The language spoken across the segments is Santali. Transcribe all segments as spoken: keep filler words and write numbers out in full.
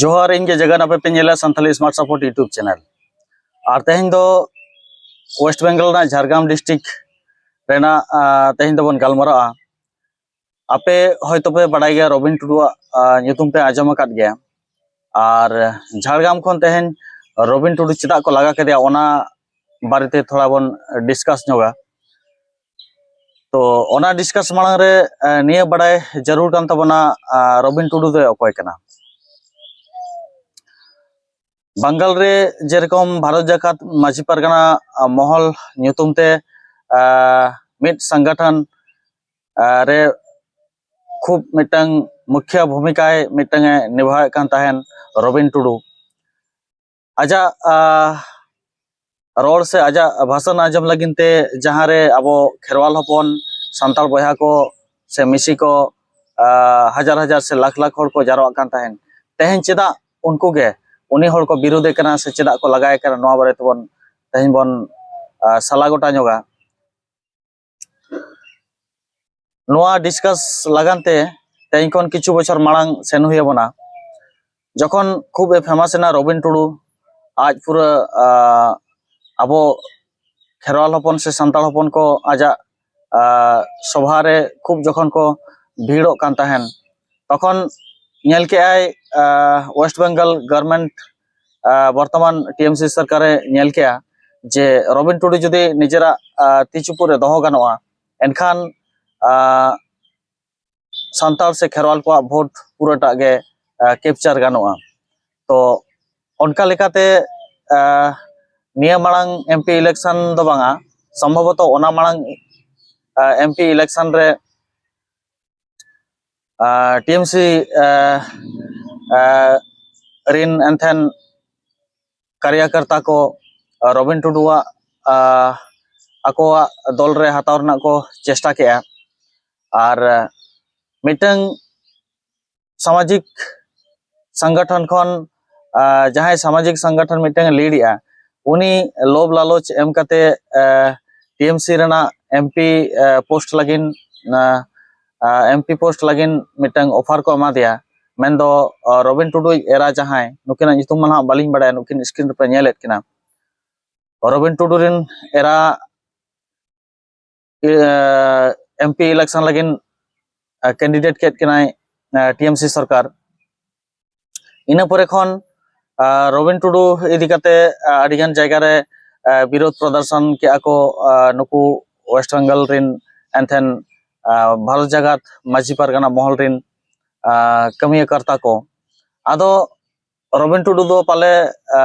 ᱡᱚᱦᱟᱨ, ᱤᱧ ᱜᱮ ᱡᱟᱜᱟᱱ, ᱟᱯᱮ ᱯᱮ ᱧᱮᱞᱟ Santali smart support YouTube channel. ᱟᱨ ᱛᱮᱦᱮᱧ ᱫᱚ ᱳᱭᱮᱥᱴ ᱵᱮᱝᱜᱚᱞ ᱨᱮᱱᱟᱜ ᱡᱷᱟᱲᱜᱨᱟᱢ ᱰᱤᱥᱴᱨᱤᱠᱴ ᱨᱮᱱᱟᱜ, ᱟᱸ, ᱛᱮᱦᱮᱧ ᱫᱚᱵᱚᱱ ᱜᱟᱞᱢᱟᱨᱟᱜᱼᱟ᱾ ᱟᱯᱮ ᱦᱚᱭᱛᱳ ᱯᱮ ᱵᱟᱲᱟᱭ ᱜᱮᱭᱟ, ᱨᱚᱵᱤᱱ ᱴᱩᱰᱩᱣᱟᱜ, ᱟᱸ, ᱧᱩᱛᱩᱢ ᱯᱮ ᱟᱸᱡᱚᱢ ᱟᱠᱟᱫ ᱜᱮᱭᱟ᱾ ᱟᱨ ᱡᱷᱟᱲᱜᱨᱟᱢ ᱠᱷᱚᱱ ᱛᱮᱦᱮᱧ ᱨᱚᱵᱤᱱ ᱴᱩᱰᱩ ᱪᱮᱫᱟᱜ ᱠᱚ ᱞᱟᱜᱟ ᱠᱮᱫᱮᱭᱟ, ᱚᱱᱟ ᱵᱟᱨᱮᱛᱮ ᱛᱷᱚᱲᱟ ᱵᱚᱱ ᱰᱤᱥᱠᱟᱥ ᱧᱚᱜᱟ᱾ ᱛᱚ, ᱚᱱᱟ ᱰᱤᱥᱠᱟᱥ ᱢᱟᱲᱟᱝ ᱨᱮ, ᱮ, ᱱᱤᱭᱟᱹ ᱵᱟᱲᱟᱭ ᱡᱟᱹᱨᱩᱲ ᱠᱟᱱ ᱛᱟᱵᱚᱱᱟ, ᱟ, ᱨᱚᱵᱤᱱ ᱴᱩᱰᱩ ᱫᱚᱭ ᱚᱠᱚᱭ ᱠᱟᱱᱟ? ᱵᱟᱝᱜᱟᱞ ᱨᱮ ᱡᱮᱨᱚᱠᱚᱢ ᱵᱷᱟᱨᱚᱛ ᱡᱟᱠᱟᱛ ᱢᱟᱹᱡᱷᱤ ᱯᱟᱨᱜᱟᱱᱟ, ᱟ, ᱢᱚᱦᱚᱞ ᱧᱩᱛᱩᱢ ᱛᱮ, ᱟ, ᱢᱤᱫ ᱥᱚᱝᱜᱚᱴᱷᱚᱱ, ᱟ, ᱨᱮ ᱠᱷᱩᱵ ᱢᱤᱫᱴᱟᱝ ᱢᱩᱠᱷᱤᱭᱟ ᱵᱷᱩᱢᱤᱠᱟᱭ ᱢᱤᱫᱴᱟᱝ ᱮ ᱱᱤᱵᱷᱟᱣᱮᱫ ᱠᱟᱱ ᱛᱟᱦᱮᱱ ᱨᱚᱵᱤᱱ ᱴᱩᱰᱩ᱾ ᱟᱡᱟᱜ, ᱟ, ᱨᱚᱲ ᱥᱮ ᱟᱡᱟᱜ ᱵᱷᱟᱥᱚᱱ ᱟᱸᱡᱚᱢ ᱞᱟᱹᱜᱤᱫ ᱛᱮ ᱡᱟᱦᱟᱸ ᱨᱮ ᱟᱵᱚ ᱠᱷᱮᱨᱣᱟᱞ ᱦᱚᱯᱚᱱ, ᱥᱟᱱᱛᱟᱲ ᱵᱚᱭᱦᱟ ᱠᱚ ᱥᱮ ᱢᱤᱥᱤ ᱠᱚ, ᱟ, ᱦᱟᱡᱟᱨ ᱦᱟᱡᱟᱨ ᱥᱮ ᱞᱟᱠᱷ ᱞᱟᱠᱷ ᱦᱚᱲ ᱠᱚ ᱡᱟᱨᱣᱟᱜ ᱠᱟᱱ ᱛᱟᱦᱮᱸᱱ, ᱛᱮᱦᱮᱧ ᱪᱮᱫᱟᱜ ᱩᱱᱠᱩ ᱜᱮ ᱩᱱᱤ ᱦᱚᱲ ᱠᱚ ᱵᱤᱨᱳᱫᱮ ᱠᱟᱱᱟ ᱥᱮ ᱪᱮᱫᱟᱜ ᱠᱚ ᱞᱟᱜᱟᱭᱮ ᱠᱟᱱᱟ, ᱱᱚᱣᱟ ᱵᱟᱨᱮ ᱛᱮᱵᱚᱱ ᱛᱮᱦᱮᱧ ᱵᱚᱱ, ᱟ, ᱥᱟᱞᱟ ᱜᱚᱴᱟ ᱧᱚᱜᱟ᱾ ᱱᱚᱣᱟ ᱰᱤᱥᱠᱟᱥ ᱞᱟᱜᱟᱱ ᱛᱮ ᱛᱮᱦᱮᱧ ᱠᱷᱚᱱ ᱠᱤᱪᱷᱩ ᱵᱚᱪᱷᱚᱨ ᱢᱟᱲᱟᱝ ᱥᱮᱱ ᱦᱩᱭ ᱟᱵᱚᱱᱟ, ᱡᱚᱠᱷᱚᱱ ᱠᱷᱩᱵ ᱮ ᱯᱷᱮᱢᱟᱥ ᱮᱱᱟ ᱨᱚᱵᱤᱱ ᱴᱩᱰᱩ᱾ ᱟᱡ ᱯᱩᱨᱟᱹ, ᱟ, ᱟᱵᱚ ᱠᱷᱮᱨᱣᱟᱞ ᱦᱚᱯᱚᱱ ᱥᱮ ᱥᱟᱱᱛᱟᱲ ᱦᱚᱯᱚᱱ ᱠᱚ ᱟᱡᱟᱜ, ᱟ, ᱥᱚᱵᱷᱟ ᱨᱮ ᱠᱷᱩᱵ ᱡᱚᱠᱷᱚᱱ ᱠᱚ ᱵᱷᱤᱲᱚᱜ ᱠᱟᱱ ᱛᱟᱦᱮᱱ, ᱛᱚᱠᱷᱚᱱ ᱧᱮᱞ ᱠᱮᱜᱼᱟᱭ, ᱟ, ᱳᱭᱮᱥᱴ ᱵᱮᱝᱜᱚᱞ ᱜᱚᱨᱢᱮᱱᱴ, ᱟ, ᱵᱚᱨᱛᱚᱢᱟᱱ ᱴᱤ ᱮᱢ ᱥᱤ ᱥᱚᱨᱠᱟᱨᱮ ᱧᱮᱞ ᱠᱮᱜᱼᱟ ᱡᱮ ᱨᱚᱵᱤᱱ ᱴᱩᱰᱩ ᱡᱩᱫᱤ ᱱᱤᱡᱮᱨᱟᱜ, ᱟ, ᱛᱤ ᱪᱩᱯᱩᱫ ᱨᱮ ᱫᱚᱦᱚ ᱜᱟᱱᱚᱜᱼᱟ, ᱮᱱᱠᱷᱟᱱ, ᱟ, ᱥᱟᱱᱛᱟᱲ ᱥᱮ ᱠᱷᱮᱨᱣᱟᱞ ᱠᱚᱣᱟᱜ ᱵᱷᱳᱴ ᱯᱩᱨᱟᱹᱴᱟᱜ ᱜᱮ, ᱟ, ᱠᱮᱯᱪᱟᱨ ᱜᱟᱱᱚᱜᱼᱟ᱾ ᱛᱚ, ᱚᱱᱠᱟ ᱞᱮᱠᱟᱛᱮ, ᱟ, ᱱᱤᱭᱟᱹ ᱢᱟᱲᱟᱝ ᱮᱢ ᱯᱤ ᱤᱞᱮᱠᱥᱚᱱ ᱫᱚ ᱵᱟᱝᱟ, ᱥᱚᱢᱵᱷᱚᱵᱚᱛᱚ ᱚᱱᱟ ᱢᱟᱲᱟᱝ, ᱟ, ᱮᱢ ᱯᱤ ᱤᱞᱮᱠᱥᱚᱱ ᱨᱮ, ᱟ, ᱴᱤ ᱮᱢ ᱥᱤ, ᱟ, ᱟ, ᱨᱤᱱ ᱮᱱᱛᱷᱮᱱ ᱠᱟᱨᱭᱟᱠᱚᱨᱛᱟ ᱠᱚ, ᱟ, ᱨᱚᱵᱤᱱ ᱴᱩᱰᱩᱣᱟᱜ, ᱟ, ᱟᱠᱚᱣᱟᱜ ᱫᱚᱞ ᱨᱮ ᱦᱟᱛᱟᱣ ᱨᱮᱱᱟᱜ ᱠᱚ ᱪᱮᱥᱴᱟ ᱠᱮᱜᱼᱟ᱾ ᱟᱨ, ᱟ, ᱢᱤᱫᱴᱟᱝ ᱥᱟᱢᱟᱡᱤᱠ ᱥᱚᱝᱜᱚᱴᱷᱚᱱ ᱠᱷᱚᱱ, ᱟ, ᱡᱟᱦᱟᱸᱭ ᱥᱟᱢᱟᱡᱤᱠ ᱥᱚᱝᱜᱚᱴᱷᱚᱱ ᱢᱤᱫᱴᱟᱝ ᱮ ᱞᱤᱰ ᱮᱜᱼᱟ, ᱩᱱᱤ ᱞᱳᱵᱷ ᱞᱟᱞᱚᱪ ᱮᱢ ᱠᱟᱛᱮ, ᱟ, ᱴᱤ ᱮᱢ ᱥᱤ ᱨᱮᱱᱟᱜ ᱮᱢ ᱯᱤ, ᱟ, ᱯᱳᱥᱴ ᱞᱟᱹᱜᱤᱫ, ᱟ, ᱟ, ᱮᱢ ᱯᱤ ᱯᱳᱥᱴ ᱞᱟᱹᱜᱤᱫ ᱢᱤᱫᱴᱟᱝ ᱚᱯᱷᱟᱨ ᱠᱚ ᱮᱢᱟ ᱫᱮᱭᱟ᱾ ᱢᱮᱱᱫᱚ ᱨᱚᱵᱤᱱ ᱴᱩᱰᱩᱭᱤᱡ ᱮᱨᱟ ᱡᱟᱦᱟᱸᱭ, ᱱᱩᱠᱤᱱᱟᱜ ᱧᱩᱛᱩᱢ ᱢᱟ ᱱᱟᱦᱟᱜ ᱵᱟᱹᱞᱤᱧ ᱵᱟᱲᱟᱭᱟ, ᱱᱩᱠᱤᱱ ᱥᱠᱨᱤᱱ ᱨᱮᱯᱮ ᱧᱮᱞᱮᱫ ᱠᱤᱱᱟ᱾ ᱨᱚᱵᱤᱱ ᱴᱩᱰᱩ ᱨᱮᱱ ᱮᱨᱟ ᱮᱢᱯᱤ ᱤᱞᱮᱠᱥᱚᱱ ᱞᱟᱹᱜᱤᱫ ᱠᱮᱱᱰᱤᱰᱮᱴ ᱠᱮᱫ ᱠᱤᱱᱟᱭ ᱴᱤᱮᱢᱥᱤ ᱥᱚᱨᱠᱟᱨ᱾ ᱤᱱᱟᱹ ᱯᱚᱨᱮ ᱠᱷᱚᱱ ᱨᱚᱵᱤᱱ ᱴᱩᱰᱩ ᱤᱫᱤ ᱠᱟᱛᱮ ᱟᱹᱰᱤᱜᱟᱱ ᱡᱟᱭᱜᱟ ᱨᱮ ᱵᱤᱨᱳᱫᱷ ᱯᱨᱚᱫᱚᱨᱥᱚᱱ ᱠᱮᱜᱼᱟ ᱠᱚ ᱱᱩᱠᱩ ᱳᱭᱮᱥᱴ ᱵᱮᱝᱜᱚᱞ ᱨᱮᱱ, ᱮᱱᱛᱷᱮᱱ ᱵᱷᱟᱨᱚᱛ ᱡᱟᱠᱟᱛ ᱢᱟᱹᱡᱷᱤ ᱯᱟᱨᱜᱟᱱᱟ ᱢᱚᱦᱚᱞ ᱨᱮᱱ ᱠᱟᱹᱢᱤᱭᱟᱹ ᱠᱟᱨᱛᱟ ᱠᱚ᱾ ᱟᱫᱚ ᱨᱚᱵᱤᱱ ᱴᱩᱰᱩ ᱫᱚ ᱯᱟᱞᱮ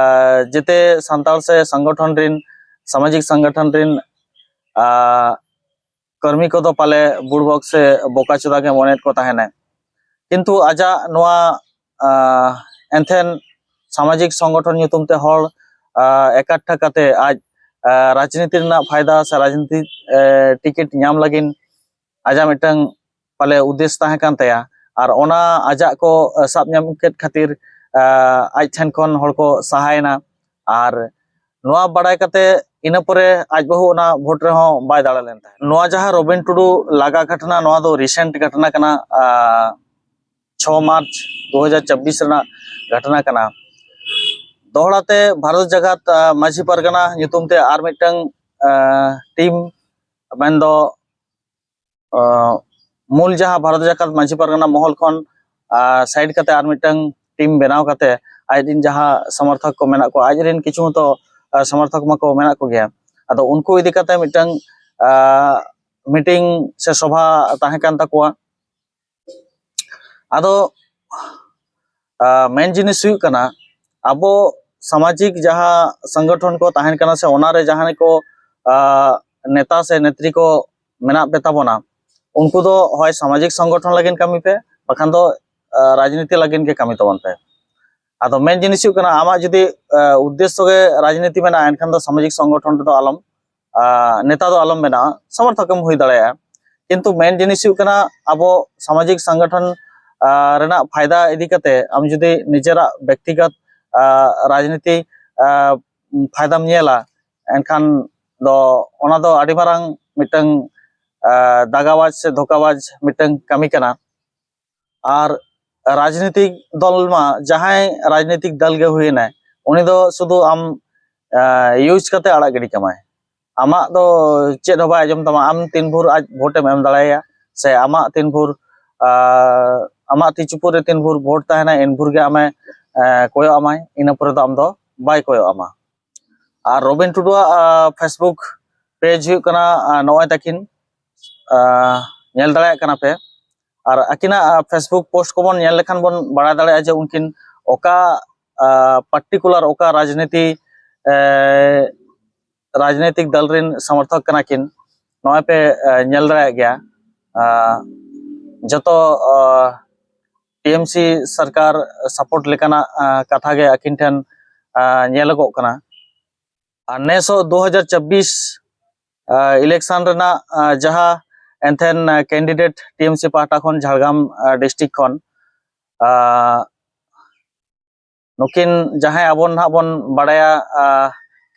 ᱡᱮᱛᱮ ᱥᱟᱱᱛᱟᱲ ᱥᱮ ᱥᱚᱝᱜᱚᱴᱷᱚᱱ ᱨᱮᱱ, ᱥᱟᱢᱟᱡᱤᱠ ᱥᱚᱝᱜᱚᱴᱷᱚᱱ ᱨᱮᱱ ᱠᱟᱹᱢᱤ ᱠᱚᱫᱚ ᱯᱟᱞᱮ ᱵᱩᱲᱵᱚᱠ ᱥᱮ ᱵᱚᱠᱟ ᱪᱳᱫᱟ ᱜᱮ ᱢᱚᱱᱮᱭᱮᱫ ᱠᱚ ᱛᱟᱦᱮᱱᱟᱭ᱾ ᱠᱤᱱᱛᱩ ᱟᱡᱟᱜ ᱱᱚᱣᱟ ᱮᱱᱛᱷᱮᱱ ᱥᱟᱢᱟᱡᱤᱠ ᱥᱚᱝᱜᱚᱴᱷᱚᱱ ᱧᱩᱛᱩᱢ ᱛᱮ ᱦᱚᱲ ᱮᱠᱟᱴᱷᱟ ᱠᱟᱛᱮ ᱟᱡ ᱨᱟᱡᱽᱱᱤᱛᱤ ᱨᱮᱱᱟᱜ ᱯᱷᱟᱭᱫᱟ ᱥᱮ ᱨᱟᱡᱽᱱᱤᱛᱤ ᱴᱤᱠᱤᱴ ᱧᱟᱢ ᱞᱟᱹᱜᱤᱫ ᱟᱡᱟᱜ ᱢᱤᱫᱴᱟᱝ ᱯᱟᱞᱮ ᱩᱫᱽᱫᱮᱥ ᱛᱟᱦᱮᱸ ᱠᱟᱱ ᱛᱟᱭᱟ᱾ ᱟᱨ ᱚᱱᱟ ᱟᱡᱟᱜ ᱠᱚ ᱥᱟᱵ ᱧᱟᱢ ᱠᱮᱫ ᱠᱷᱟᱹᱛᱤᱨ ᱟᱡ ᱴᱷᱮᱱ ᱠᱷᱚᱱ ᱦᱚᱲ ᱠᱚ ᱥᱟᱦᱟᱭᱮᱱᱟ᱾ ᱟᱨ ᱱᱚᱣᱟ ᱵᱟᱲᱟᱭ ᱠᱟᱛᱮ ᱤᱱᱟᱹ ᱯᱚᱨᱮ ᱟᱡ ᱵᱟᱹᱦᱩ ᱚᱱᱟ ᱵᱷᱳᱴ ᱨᱮᱦᱚᱸ ᱵᱟᱭ ᱫᱟᱲᱮ ᱞᱮᱱ ᱛᱟᱦᱮᱸᱫ᱾ ᱱᱚᱣᱟ ᱡᱟᱦᱟᱸ ᱨᱚᱵᱤᱱ ᱴᱩᱰᱩ ᱞᱟᱜᱟ ᱜᱷᱚᱴᱚᱱᱟ, ᱱᱚᱣᱟ ᱫᱚ ᱨᱤᱥᱮᱱᱴ ᱜᱷᱚᱴᱚᱱᱟ ᱠᱟᱱᱟ, ᱪᱷᱚ ᱢᱟᱨᱪ ᱫᱩ ᱦᱟᱡᱟᱨ ᱪᱚᱵᱵᱤᱥ ᱨᱮᱱᱟᱜ ᱜᱷᱚᱴᱚᱱᱟ ᱠᱟᱱᱟ᱾ ᱫᱚᱦᱲᱟ ᱛᱮ ᱵᱷᱟᱨᱚᱛ ᱡᱟᱠᱟᱛ ᱢᱟᱹᱡᱷᱤ ᱯᱟᱨᱜᱟᱱᱟ ᱧᱩᱛᱩᱢ ᱛᱮ ᱟᱨ ᱢᱤᱫᱴᱟᱝ ᱴᱤᱢ, ᱢᱮᱱᱫᱚ ᱢᱩᱞ ᱡᱟᱦᱟᱸ ᱵᱷᱟᱨᱚᱛ ᱡᱟᱠᱟᱛ ᱢᱟᱹᱡᱷᱤ ᱯᱟᱨᱜᱟᱱᱟ ᱢᱚᱦᱚᱞ ᱠᱷᱚᱱ ᱥᱟᱭᱤᱰ ᱠᱟᱛᱮ ᱟᱨ ᱢᱤᱫᱴᱟᱝ ᱴᱤᱢ ᱵᱮᱱᱟᱣ ᱠᱟᱛᱮ ᱟᱡ ᱨᱮᱱ ᱡᱟᱦᱟᱸ ᱥᱚᱢᱚᱨᱛᱷᱚᱠ ᱠᱚ ᱢᱮᱱᱟᱜ ᱠᱚᱣᱟ, ᱟᱡ ᱨᱮᱱ ᱠᱤᱪᱷᱩ ᱢᱚᱛᱚ ᱥᱚᱢᱚᱨᱛᱷᱚᱠ ᱢᱟᱠᱚ ᱢᱮᱱᱟᱜ ᱠᱚᱜᱮᱭᱟ, ᱟᱫᱚ ᱩᱱᱠᱩ ᱤᱫᱤ ᱠᱟᱛᱮ ᱢᱤᱫᱴᱟᱝ ᱢᱤᱴᱤᱝ ᱥᱮ ᱥᱚᱵᱷᱟ ᱛᱟᱦᱮᱸ ᱠᱟᱱ ᱛᱟᱠᱚᱣᱟ᱾ ᱟᱫᱚ ᱢᱮᱱ ᱡᱤᱱᱤᱥ ᱦᱩᱭᱩᱜ ᱠᱟᱱᱟ, ᱟᱵᱚ ᱥᱟᱢᱟᱡᱤᱠ ᱡᱟᱦᱟᱸ ᱥᱚᱝᱜᱚᱴᱷᱚᱱ ᱠᱚ ᱛᱟᱦᱮᱱ ᱠᱟᱱᱟ ᱥᱮ ᱚᱱᱟᱨᱮ ᱡᱟᱦᱟᱸᱭ ᱠᱚ ᱱᱮᱛᱟ ᱥᱮ ᱱᱮᱛᱨᱤ ᱠᱚ ᱢᱮᱱᱟᱜ ᱯᱮ ᱛᱟᱵᱚᱱᱟ, ᱩᱱᱠᱩ ᱫᱚ ᱦᱚᱭ ᱥᱟᱢᱟᱡᱤᱠ ᱥᱚᱝᱜᱚᱴᱷᱚᱱ ᱞᱟᱹᱜᱤᱫ ᱠᱟᱹᱢᱤ ᱯᱮ, ᱵᱟᱠᱷᱟᱱ ᱫᱚ ᱨᱟᱡᱽᱱᱤᱛᱤ ᱞᱟᱹᱜᱤᱫ ᱜᱮ ᱠᱟᱹᱢᱤ ᱛᱟᱵᱚᱱ ᱯᱮ᱾ ᱟᱫᱚ ᱢᱮᱱ ᱡᱤᱱᱤᱥ ᱦᱩᱭᱩᱜ ᱠᱟᱱᱟ, ᱟᱢᱟᱜ ᱡᱩᱫᱤ ᱩᱫᱽᱫᱮᱥᱥᱚ ᱜᱮ ᱨᱟᱡᱽᱱᱤᱛᱤ ᱢᱮᱱᱟᱜᱼᱟ, ᱮᱱᱠᱷᱟᱱ ᱫᱚ ᱥᱟᱢᱟᱡᱤᱠ ᱥᱚᱝᱜᱚᱴᱷᱚᱱ ᱨᱮᱫᱚ ᱟᱞᱚᱢ ᱱᱮᱛᱟ ᱫᱚ ᱟᱞᱚᱢ ᱵᱮᱱᱟᱜᱼᱟ, ᱥᱚᱢᱚᱨᱛᱷᱚᱠ ᱮᱢ ᱦᱩᱭ ᱫᱟᱲᱮᱭᱟᱜᱼᱟ᱾ ᱠᱤᱱᱛᱩ ᱢᱮᱱ ᱡᱤᱱᱤᱥ ᱦᱩᱭᱩᱜ ᱠᱟᱱᱟ, ᱟᱵᱚ ᱥᱟᱢᱟᱡᱤᱠ ᱥᱚᱝᱜᱚᱴᱷᱚᱱ ᱨᱮᱱᱟᱜ ᱯᱷᱟᱭᱫᱟ ᱤᱫᱤ ᱠᱟᱛᱮ ᱟᱢ ᱡᱩᱫᱤ ᱱᱤᱡᱮᱨᱟᱜ ᱵᱮᱠᱛᱤᱜᱚᱛ ᱨᱟᱡᱽᱱᱤᱛᱤ ᱯᱷᱟᱭᱫᱟᱢ ᱧᱮᱞᱟ, ᱮᱱᱠᱷᱟᱱ ᱫᱚ ᱚᱱᱟ ᱫᱚ ᱟᱹᱰᱤ ᱢᱟᱨᱟᱝ ᱢᱤᱫᱴᱟᱝ ᱫᱟᱜᱟᱵᱟᱡᱽ ᱥᱮ ᱫᱷᱳᱠᱟᱵᱟᱡᱽ ᱢᱤᱫᱴᱟᱝ ᱠᱟᱹᱢᱤ ᱠᱟᱱᱟ᱾ ᱟᱨ ᱨᱟᱡᱽᱱᱤᱛᱤᱠ ᱫᱚᱞ ᱢᱟ, ᱡᱟᱦᱟᱸᱭ ᱨᱟᱡᱽᱱᱤᱛᱤᱠ ᱫᱚᱞ ᱜᱮ ᱦᱩᱭᱮᱱᱟᱭ, ᱩᱱᱤ ᱫᱚ ᱥᱩᱫᱷᱩ ᱟᱢ ᱤᱭᱩᱡᱽ ᱠᱟᱛᱮ ᱟᱲᱟᱜ ᱜᱤᱰᱤ ᱠᱟᱢᱟᱭ᱾ ᱟᱢᱟᱜ ᱫᱚ ᱪᱮᱫ ᱦᱚᱸ ᱵᱟᱭ ᱟᱸᱡᱚᱢ ᱛᱟᱢᱟ᱾ ᱟᱢ ᱛᱤᱱ ᱵᱷᱳᱨ ᱟᱡ ᱵᱷᱳᱴ ᱮᱢ ᱮᱢ ᱫᱟᱲᱮᱭᱟᱭᱟ, ᱥᱮ ᱟᱢᱟᱜ ᱛᱤᱱ ᱵᱷᱳᱨ ᱟᱢᱟᱜ ᱛᱤ ᱪᱩᱯᱩᱫ ᱨᱮ ᱛᱤᱱ ᱵᱷᱳᱨ ᱵᱷᱳᱴ ᱛᱟᱦᱮᱱᱟ, ᱤᱱ ᱵᱷᱳᱨ ᱜᱮ ᱟᱢᱮ ᱠᱚᱭᱚᱜ ᱟᱢᱟᱭ, ᱤᱱᱟᱹ ᱯᱚᱨᱮ ᱫᱚ ᱟᱢ ᱫᱚ ᱵᱟᱭ ᱠᱚᱭᱚᱜ ᱟᱢᱟ᱾ ᱟᱨ ᱨᱚᱵᱤᱱ ᱴᱩᱰᱩᱣᱟᱜ ᱯᱷᱮᱥᱵᱩᱠ ᱯᱮᱡᱽ ᱦᱩᱭᱩᱜ ᱠᱟᱱᱟ ᱱᱚᱜᱼᱚᱭ ᱛᱟᱹᱠᱤᱱ, ᱧᱮᱞ ᱫᱟᱲᱮᱭᱟᱜ ᱠᱟᱱᱟ ᱯᱮ᱾ ᱟᱨ ᱟᱹᱠᱤᱱᱟᱜ ᱯᱷᱮᱥᱵᱩᱠ ᱯᱳᱥᱴ ᱠᱚᱵᱚᱱ ᱧᱮᱞ ᱞᱮᱠᱷᱟᱱ ᱵᱚᱱ ᱵᱟᱲᱟᱭ ᱫᱟᱲᱮᱭᱟᱜᱼᱟ ᱡᱮ ᱩᱱᱠᱤᱱ ᱚᱠᱟ ᱯᱟᱨᱴᱤᱠᱩᱞᱟᱨ, ᱚᱠᱟ ᱨᱟᱡᱽᱱᱤᱛᱤ ᱨᱟᱡᱽᱱᱤᱛᱤᱠ ᱫᱚᱞ ᱨᱮᱱ ᱥᱚᱢᱚᱨᱛᱷᱚᱠ ᱠᱟᱱᱟ ᱠᱤᱱ᱾ ᱱᱚᱜᱼᱚᱭ ᱯᱮ ᱧᱮᱞ ᱫᱟᱲᱮᱭᱟᱜ ᱜᱮᱭᱟ, ᱡᱚᱛᱚ ᱴᱤ ᱮᱢ ᱥᱤ ᱥᱚᱨᱠᱟᱨ ᱥᱟᱯᱳᱨᱴ ᱞᱮᱠᱟᱱᱟᱜ ᱠᱟᱛᱷᱟ ᱜᱮ ᱟᱹᱠᱤᱱ ᱴᱷᱮᱱ ᱧᱮᱞᱚᱜᱚᱜ ᱠᱟᱱᱟ᱾ ᱟᱨ ᱱᱮᱥ ᱦᱚᱸ ᱫᱩ ᱦᱟᱡᱟᱨ ᱪᱚᱵᱵᱤᱥ ᱤᱞᱮᱠᱥᱚᱱ ᱨᱮᱱᱟᱜ ᱡᱟᱦᱟᱸ ᱮᱱᱛᱷᱮᱱ ᱠᱮᱱᱰᱤᱰᱮᱴ ᱴᱤ ᱮᱢ ᱥᱤ ᱯᱟᱦᱴᱟ ᱠᱷᱚᱱ, ᱡᱷᱟᱲᱜᱨᱟᱢ ᱰᱤᱥᱴᱨᱤᱠᱴ ᱠᱷᱚᱱ, ᱱᱩᱠᱤᱱ ᱡᱟᱦᱟᱸᱭ ᱟᱵᱚ ᱱᱟᱦᱟᱜ ᱵᱚᱱ ᱵᱟᱲᱟᱭᱟ,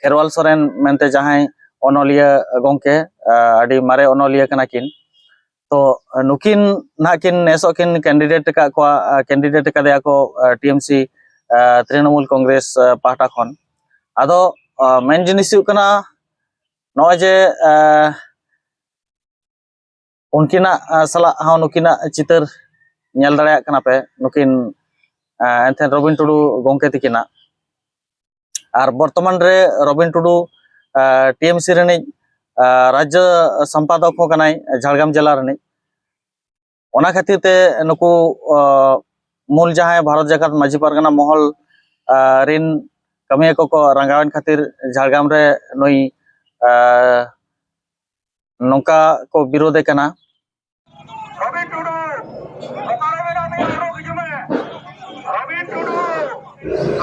ᱠᱷᱮᱨᱣᱟᱞ ᱥᱚᱨᱮᱱ ᱢᱮᱱᱛᱮ ᱡᱟᱦᱟᱸᱭ ᱚᱱᱚᱞᱤᱭᱟᱹ ᱜᱚᱢᱠᱮ, ᱟᱹᱰᱤ ᱢᱟᱨᱮ ᱚᱱᱚᱞᱤᱭᱟᱹ ᱠᱟᱱᱟ ᱠᱤᱱ᱾ ᱛᱚ ᱱᱩᱠᱤᱱ ᱱᱟᱦᱟᱜ ᱠᱤᱱ ᱱᱮᱥᱚᱜ ᱠᱤᱱ ᱠᱮᱱᱰᱤᱰᱮᱴ ᱟᱠᱟᱫ ᱠᱚᱣᱟ, ᱠᱮᱱᱰᱤᱰᱮᱴ ᱟᱠᱟᱫᱮᱭᱟ ᱠᱚ ᱴᱤ ᱮᱢ ᱥᱤ, ᱛᱨᱤᱱᱚᱢᱩᱞ ᱠᱚᱝᱜᱨᱮᱥ ᱯᱟᱦᱴᱟ ᱠᱷᱚᱱ᱾ ᱟᱫᱚ ᱢᱮᱱ ᱡᱤᱱᱤᱥ ᱦᱩᱭᱩᱜ ᱠᱟᱱᱟ, ᱱᱚᱜᱼᱚᱭ ᱡᱮ ᱩᱱᱠᱤᱱᱟᱜ ᱥᱟᱞᱟᱜ ᱦᱚᱸ ᱱᱩᱠᱤᱱᱟᱜ ᱪᱤᱛᱟᱹᱨ ᱧᱮᱞ ᱫᱟᱲᱮᱭᱟᱜ ᱠᱟᱱᱟ ᱯᱮ, ᱱᱩᱠᱤᱱ ᱮᱱᱛᱷᱮᱱ ᱨᱚᱵᱤᱱ ᱴᱩᱰᱩ ᱜᱚᱢᱠᱮ ᱛᱤᱠᱤᱱᱟᱜ᱾ ᱟᱨ ᱵᱚᱨᱛᱚᱢᱟᱱ ᱨᱮ ᱨᱚᱵᱤᱱ ᱴᱩᱰᱩ ᱴᱤ ᱮᱢ ᱥᱤ ᱨᱤᱱᱤᱡ ᱨᱟᱡᱽᱡᱚ ᱥᱚᱢᱯᱟᱫᱚᱠ ᱦᱚᱸ ᱠᱟᱱᱟᱭ ᱡᱷᱟᱲᱜᱨᱟᱢ ᱡᱮᱞᱟ ᱨᱤᱱᱤᱡ᱾ ᱚᱱᱟ ᱠᱷᱟᱹᱛᱤᱨ ᱛᱮ ᱱᱩᱠᱩ ᱢᱩᱞ ᱡᱟᱦᱟᱸᱭ ᱵᱷᱟᱨᱚᱛ ᱡᱟᱠᱟᱛ ᱢᱟᱹᱡᱷᱤ ᱯᱟᱨᱜᱟᱱᱟ ᱢᱚᱦᱚᱞ ᱨᱤᱱ ᱠᱟᱹᱢᱤᱭᱟᱹ ᱠᱚᱠᱚ ᱨᱟᱸᱜᱟᱣᱮᱱ ᱠᱷᱟᱹᱛᱤᱨ ᱡᱷᱟᱲᱜᱨᱟᱢ ᱨᱮ ᱱᱩᱭ ᱱᱚᱝᱠᱟ ᱠᱚ ᱵᱤᱨᱳᱫᱮ ᱠᱟᱱᱟ᱾ ᱨᱚᱵᱤᱱ ᱴᱩᱰᱩ, ᱚᱠᱟᱨᱮ ᱢᱮᱱᱟᱜ ᱢᱮᱭᱟ? ᱩᱰᱩᱠ ᱦᱤᱡᱩᱜ ᱢᱮ᱾ ᱨᱚᱵᱤᱱ ᱴᱩᱰᱩ,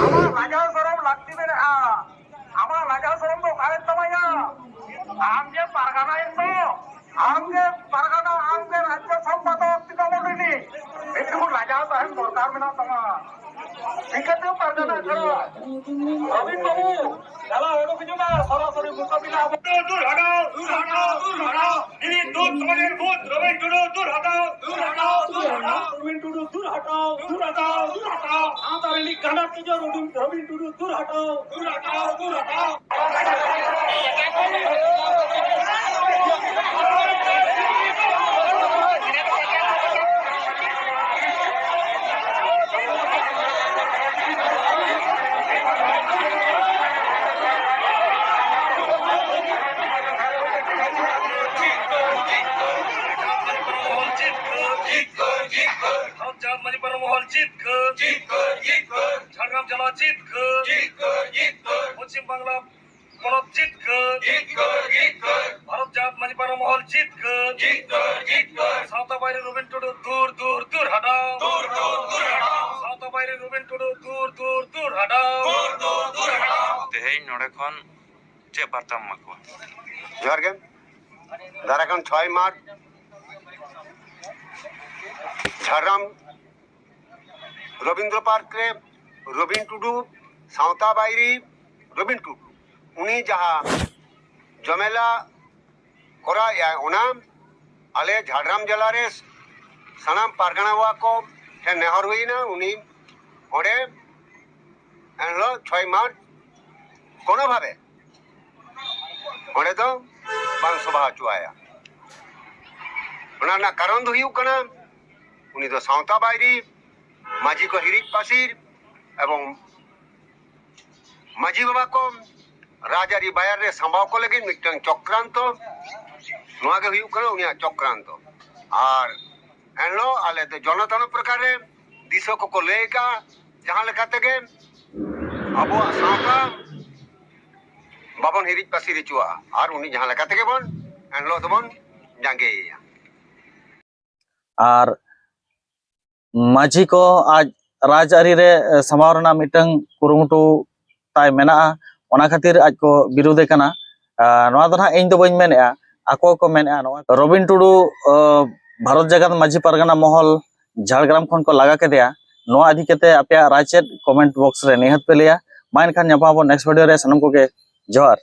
ᱟᱢᱟᱜ ᱞᱟᱡᱟᱣ ᱥᱚᱨᱚᱢ ᱞᱟᱹᱠᱛᱤ ᱢᱮᱱᱟᱜᱼᱟ᱾ ᱟᱢᱟᱜ ᱞᱟᱡᱟᱣ ᱥᱚᱨᱚᱢ ᱫᱚ ᱚᱠᱟᱨᱮ ᱛᱟᱢᱟᱭᱟ? ᱟᱢ ᱡᱮ ᱯᱟᱨᱜᱟᱱᱟᱭᱮᱱ ᱫᱚ, ᱟᱢ ᱜᱮ ᱯᱟᱨᱜᱟᱱᱟ, ᱟᱢ ᱜᱮ ᱨᱟᱡᱽᱡᱚ ᱥᱚᱢᱯᱟᱫᱚᱠ ᱛᱤᱞᱠᱟᱢᱚᱬᱤ ᱨᱤᱱᱤᱡ᱾ ᱢᱤᱫᱴᱩᱠᱩ ᱞᱟᱡᱟᱣ ᱛᱟᱦᱮᱱ ᱫᱚᱨᱠᱟᱨ ᱢᱮᱱᱟᱜ ᱛᱟᱢᱟ᱾ ᱪᱤᱠᱟᱹᱛᱮ ᱯᱟᱨᱜᱟᱱᱟ ᱠᱟᱱᱟ? ᱨᱚᱵᱤᱱ ᱵᱟᱹᱵᱩ, ᱪᱟᱞᱟᱣ ᱚᱰᱚᱠ ᱦᱤᱡᱩᱜ ᱢᱮ, ᱥᱚᱨᱟᱥᱚᱨᱤ ᱢᱚᱠᱟᱵᱤᱞᱟ ᱟᱵᱚ᱾ ᱫᱩᱨ ᱦᱟᱴᱟᱣ, ᱫᱩᱨ ᱦᱟᱴᱟᱣ, ᱫᱩᱨ ᱦᱟᱴᱟᱣ᱾ ᱱᱤᱨᱤᱫ ᱫᱩᱛ, ᱥᱚᱢᱟᱡᱮᱨ ᱵᱷᱩᱛ, ᱨᱚᱵᱤᱱ ᱴᱩᱰᱩ, ᱫᱩᱨ ᱦᱟᱴᱟᱣ, ᱫᱩᱨ ᱦᱟᱴᱟᱣ, ᱫᱩᱨ ᱦᱟᱴᱟᱣ᱾ ᱨᱚᱵᱤᱱ ᱴᱩᱰᱩ, ᱫᱩᱨ ᱦᱟᱴᱟᱣ, ᱫᱩᱨ ᱦᱟᱴᱟᱣ, ᱫᱩᱨ ᱦᱟᱴᱟᱣ᱾ ᱥᱟᱶᱛᱟ ᱨᱤᱱᱤᱡ ᱜᱟᱸᱰᱟ ᱛᱤᱡᱩ ᱨᱚᱵᱤᱱ, ᱨᱚᱵᱤᱱ ᱴᱩᱰᱩ, ᱫᱩᱨ ᱦᱟᱴᱟᱣ, ᱫᱩᱨ ᱦᱟᱴᱟᱣ, ᱫᱩᱨ ᱦᱟᱴᱟᱣ᱾ ᱡᱷᱟᱲᱜᱨᱟᱢ ᱡᱮᱞᱟ ᱡᱤᱛᱠᱟᱹᱨ, ᱡᱷᱟᱲᱜᱨᱟᱢ ᱡᱮᱞᱟ ᱡᱤᱛᱠᱟᱹᱨ, ᱯᱚᱪᱷᱤᱢ ᱵᱟᱝᱞᱟ ᱯᱚᱱᱚᱛ ᱡᱤᱛᱠᱟᱹᱨ, ᱵᱷᱟᱨᱚᱛ ᱡᱟᱛ ᱢᱟᱹᱡᱷᱤ ᱯᱟᱨᱟ ᱢᱚᱦᱚᱞ ᱡᱤᱛᱠᱟᱹᱨ, ᱥᱟᱶᱛᱟ ᱵᱟᱭᱨᱤ ᱨᱚᱵᱤᱱ ᱴᱩᱰᱩ ᱫᱩᱨ ᱫᱩᱨ ᱫᱩᱨ ᱦᱟᱴᱟᱣ, ᱥᱟᱶᱛᱟ ᱵᱟᱭᱨᱤ ᱨᱚᱵᱤᱱ ᱴᱩᱰᱩ ᱫᱩᱨ ᱫᱩᱨ ᱫᱩᱨ ᱦᱟᱴᱟᱣ᱾ ᱛᱮᱦᱮᱧ ᱱᱚᱰᱮ ᱠᱷᱚᱱ ᱪᱮᱫ ᱵᱟᱨᱛᱟᱢ ᱮᱢᱟ ᱠᱚᱣᱟ? ᱡᱚᱦᱟᱨ ᱜᱮ᱾ ᱫᱟᱨᱟᱭ ᱠᱟᱱ ᱪᱷᱚᱭ ᱢᱟᱨᱪ ᱡᱷᱟᱲᱜᱨᱟᱢ ᱨᱚᱵᱤᱱᱫᱨᱚ ᱯᱟᱨᱠ ᱨᱮ ᱨᱚᱵᱤᱱ ᱴᱩᱰᱩ, ᱥᱟᱶᱛᱟ ᱵᱟᱭᱨᱤ ᱨᱚᱵᱤᱱ ᱴᱩᱰᱩ, ᱩᱱᱤ ᱡᱟᱦᱟᱸ ᱡᱚᱢᱮᱞᱟ ᱠᱚᱨᱟᱣᱮᱫᱼᱟᱭ, ᱚᱱᱟ ᱟᱞᱮ ᱡᱷᱟᱲᱜᱨᱟᱢ ᱡᱮᱞᱟ ᱨᱮ ᱥᱟᱱᱟᱢ ᱯᱟᱨᱜᱟᱱᱟ ᱵᱟᱵᱟ ᱠᱚ ᱴᱷᱮᱱ ᱱᱮᱦᱚᱨ ᱦᱩᱭᱱᱟ, ᱩᱱᱤ ᱚᱸᱰᱮ ᱮᱱᱦᱤᱞᱳᱜ ᱪᱷᱚᱭ ᱢᱟᱨᱪ ᱠᱳᱱᱳ ᱵᱷᱟᱵᱮ ᱚᱸᱰᱮ ᱫᱚ ᱵᱟᱝ ᱥᱚᱵᱷᱟ ᱦᱚᱪᱚᱣᱟᱭᱟ᱾ ᱚᱱᱟ ᱨᱮᱱᱟᱜ ᱠᱟᱨᱚᱱ ᱫᱚ ᱦᱩᱭᱩᱜ ᱠᱟᱱᱟ, ᱩᱱᱤ ᱫᱚ ᱥᱟᱶᱛᱟ ᱵᱟᱭᱨᱤ, ᱢᱟᱹᱡᱷᱤ ᱠᱚ ᱦᱤᱨᱤᱡ ᱯᱟᱹᱥᱤᱨ ᱮᱵᱚᱝ ᱢᱟᱹᱡᱷᱤ ᱵᱟᱵᱟ ᱠᱚ ᱨᱟᱡᱽᱟᱹᱨᱤ ᱵᱟᱭᱟᱨ ᱨᱮ ᱥᱟᱢᱵᱟᱣ ᱠᱚ ᱞᱟᱹᱜᱤᱫ ᱢᱤᱫᱴᱟᱝ ᱪᱚᱠᱨᱟᱱᱛᱚ, ᱱᱚᱣᱟ ᱜᱮ ᱦᱩᱭᱩᱜ ᱠᱟᱱᱟ ᱩᱱᱤᱭᱟᱜ ᱪᱚᱠᱨᱟᱱᱛᱚ᱾ ᱟᱨ ᱮᱱᱦᱤᱞᱳᱜ ᱟᱞᱮ ᱫᱚ ᱡᱚᱱᱚᱛᱟᱱᱚ ᱯᱨᱚᱠᱟᱨ ᱨᱮ ᱫᱤᱥᱟᱹ ᱠᱚᱠᱚ ᱞᱟᱹᱭ ᱟᱠᱟᱫᱼᱟ, ᱡᱟᱦᱟᱸ ᱞᱮᱠᱟ ᱛᱮᱜᱮ ᱟᱵᱚᱣᱟᱜ ᱥᱟᱶᱛᱟ ᱵᱟᱵᱚᱱ ᱦᱤᱨᱤᱡ ᱯᱟᱹᱥᱤᱨ ᱦᱚᱪᱚᱣᱟᱜᱼᱟ ᱟᱨ ᱩᱱᱤ ᱡᱟᱦᱟᱸ ᱞᱮᱠᱟ ᱛᱮᱜᱮ ᱵᱚᱱ ᱮᱱᱦᱤᱞᱳᱜ ᱫᱚᱵᱚᱱ ᱡᱟᱸᱜᱮᱭᱮᱭᱟ᱾ ᱟᱨ ᱢᱟᱹᱡᱷᱤ ᱠᱚ ᱟᱡ ᱨᱟᱡᱽᱟᱹᱨᱤ ᱨᱮ ᱥᱟᱢᱟᱣ ᱨᱮᱱᱟᱜ ᱢᱤᱫᱴᱟᱝ ᱠᱩᱨᱩᱢᱩᱴᱩ ᱛᱟᱭ ᱢᱮᱱᱟᱜᱼᱟ, ᱚᱱᱟ ᱠᱷᱟᱹᱛᱤᱨ ᱟᱡ ᱠᱚ ᱵᱤᱨᱩᱫᱷᱮ ᱠᱟᱱᱟ᱾ ᱟᱨ ᱱᱚᱣᱟ ᱫᱚ ᱱᱟᱦᱟᱜ ᱤᱧ ᱫᱚ ᱵᱟᱹᱧ ᱢᱮᱱᱮᱫᱼᱟ, ᱟᱠᱚ ᱠᱚ ᱢᱮᱱᱮᱫᱼᱟ᱾ ᱱᱚᱣᱟ ᱨᱚᱵᱤᱱ ᱴᱩᱰᱩ, ᱟᱸ, ᱵᱷᱟᱨᱚᱛ ᱡᱟᱠᱟᱛ ᱢᱟᱹᱡᱷᱤ ᱯᱟᱨᱜᱟᱱᱟ ᱢᱚᱦᱚᱞ ᱡᱷᱟᱲᱜᱨᱟᱢ ᱠᱷᱚᱱ ᱠᱚ ᱞᱟᱜᱟ ᱠᱮᱫᱮᱭᱟ, ᱱᱚᱣᱟ ᱤᱫᱤ ᱠᱟᱛᱮ ᱟᱯᱮᱭᱟᱜ ᱨᱟᱭ ᱪᱮᱫ, comment box ᱨᱮ ᱱᱤᱦᱟᱹᱛ ᱯᱮ ᱞᱟᱹᱭᱟ᱾ ᱢᱟ ᱮᱱᱠᱷᱟᱱ ᱧᱟᱯᱟᱢ ᱟᱵᱚᱱ next video ᱨᱮ᱾ ᱥᱟᱱᱟᱢ ᱠᱚᱜᱮ ᱡᱚᱦᱟᱨ᱾